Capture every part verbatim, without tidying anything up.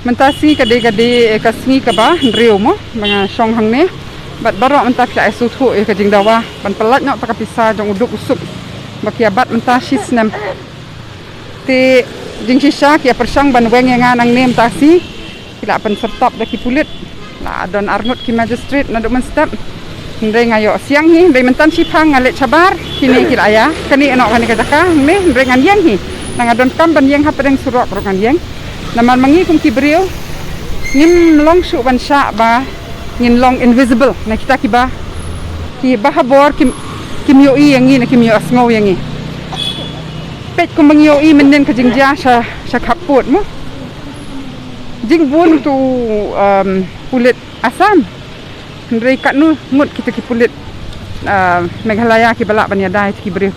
Mynta sngi ka dei ka dei ka sngi kaba hynriew mo ba nga shong hangne. Bad baroh mynta phi la sngewthuh ïa ka jingdawa ban pyllait noh ta ka pisa jong u duk u suk ba ki ïa bat mynta shi snem. Te jingshisha ki ïa pyrshang ban weng ïa nga nangne mynta sngi. Ki la pynsyrtap da ki pulit. La don arngut ki magistrate naduh mynstep. Hynrei nga ïoh siang hi, hynrei mynta shiphang nga leit shabar, kine ki la ïa, kane noh kane ka jaka, ne, hynrei ngan ïeng hi. Nga donkam ban ïeng hapdeng surok ruh ngan ïeng. Namar ma ngi kum ki briew ngim long shuh ban shah ba ngin long invisible na kita kiba, kiba ha bor kim, kim ïohi ïa ngi ne kim ïohsngew ïa ngi. Peit kumba ngi ïohi mynnin ka jingjia sha, sha khappud mo. Jingbun tu, um, pulit Assam. Hynrei katno ngut kita ki pulit, ah, Meghalaya kiba lah ban ïada ïa kita ki briew.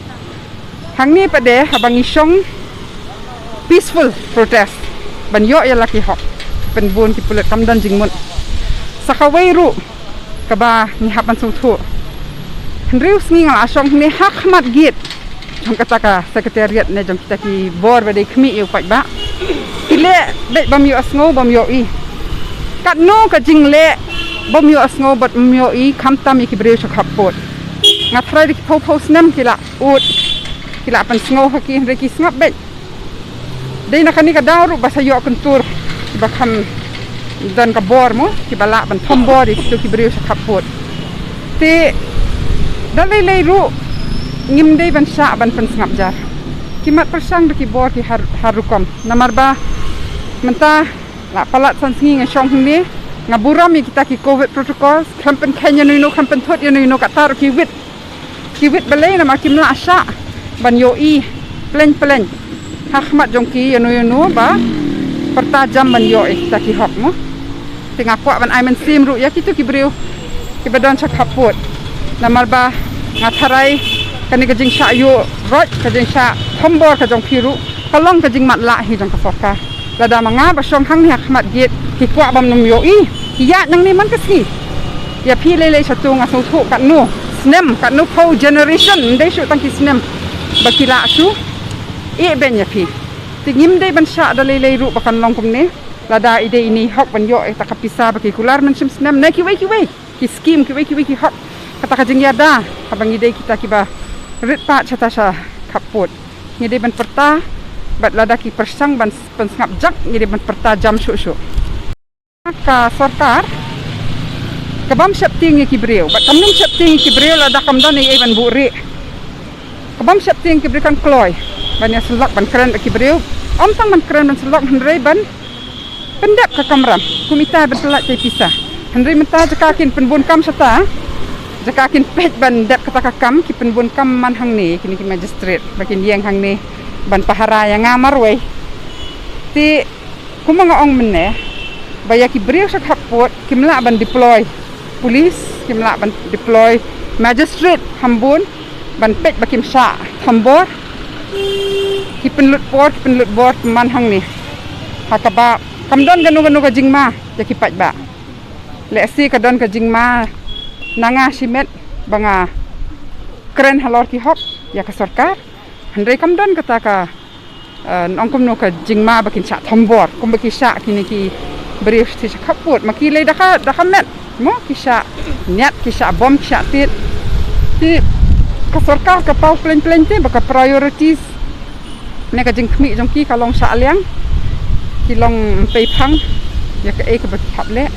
Hangne pat de haba ngi shong peaceful protest ban ïoh ïa la ki hok, pynbun ki pulit kam don jingmut. Sa kawei ruh kaba ngi hap ban sngewthuh. Hynriew sngi nga la shong hangne ha khmat gate jong kata ka secretariat ne jong kita ki bor ba dei khmih ïa u paidbah. Ki leh beit bym ïohsngew bym ïohi. Katno ka jingleh bym ïohsngew bad bym ïohi khamtam ïa ki briew sha khappud. Nga tharai da ki phew phew snem ki la ud, ki la pynsngew ha ki, hynrei ki sngap beit. Dei na kane ka daw ruh ba sa ïoh kyntur ba kham don ka bor mo, kiba lah ban thombor ïa kito ki briew sha khappud. Te da lei lei ruh ngim dei ban shah ban pynsngap jar. Ki mat pyrshang da ki bor ki har, har rukom. Namar ba mynta la palat san sngi nga shong hangne, nga burom ïa kita ki covid protocols, khlem pynkheiñ ïano ïano, khlem pynthut ïano ïano, kata ruh ki wit. Ki wit balei namar kim lah shah ban ïohi pleng pleng ha khmat jong ki ïano ïano ba pyrta jam ban ïoh ïa kita ki hok mo. Te nga kwah ban ai mynsiem ruh ïa kito ki briew kiba don sha khappud. Namar ba nga tharai kane ka jingshah ïuh roit, ka jingshah thombor ka jong phi ruh ka long ka jingmatlah hi jong ka sorkar. Lada ma nga ba shong hangne ha khmat gate ki kwah bym nym ïohi, ki ïaid nangne man ka sngi. Ïa phi lei lei shatu nga sngewthuh katno snem, katno phew generation, ym dei shuh tang ki snem ba ki lah shu ïehbeiñ ïa phi. Te ngim dei ban shah da lei lei ruh ba kan long kumne. Lada i dei ine i hok ban ïoh ïa kata ka pisa ba ki kular mynshem snem ne kiwei kiwei ki skim, kiwei kiwei ki hok, kata ka jingïada haba ngi dei kita kiba rit pat shata sha khappud. Ngi dei ban pyrta bad lada ki pyrshang ban s-, ban sngap jak, ngi dei ban pyrta jam shuh shuh. Ka sorkar ka bym sheptieng ïa ki briew, bad kam nym sheptieng ïa ki briew lada kam don ei ei ban buhrieh. Ka bym sheptieng ïa ki briew, kan kloi ban ïa syllok ban kren bad ki briew. Ym tang ban kren ban syllok, hynrei ban pyndep ka kamram, kum ita ban pyllait ïa pisa. Hynrei mynta jaka kin pynbun kam shata, jaka kin peit ban dep kata ka kam, ki pynbun kam man hangne kine ki magistrate ba kin ïeng hangne ban pahara ïa nga marwei. Te kumba nga ong mynne ba ïa ki briew sha khappud kim lah ban deploy police, kim lah ban deploy magistrate hambun ban peit ba kim shah thombor. Ki pynlut por, ki pynlut bor man hangne ha kaba kam don kano kano ka jingma ïa ki paidbah. Lehse ka don ka jingma na nga shimet ba nga kren halor ki hok ïa ka sorkar, hynrei kam don kata ka, eh, ong kumno ka jingma ba kin shah thombor kumba ki shah kine ki briew sha khappud. Ma ki lei da ka, da ka met mo, ki shah niat, ki shah bom, ki shah tied. Te ka sorkar ka paw pleng pleng te ba ka priorities ne ka jingkhmih jong ki ka long shah liang, ki long pei phang ïa kaei kaba ki hap leh.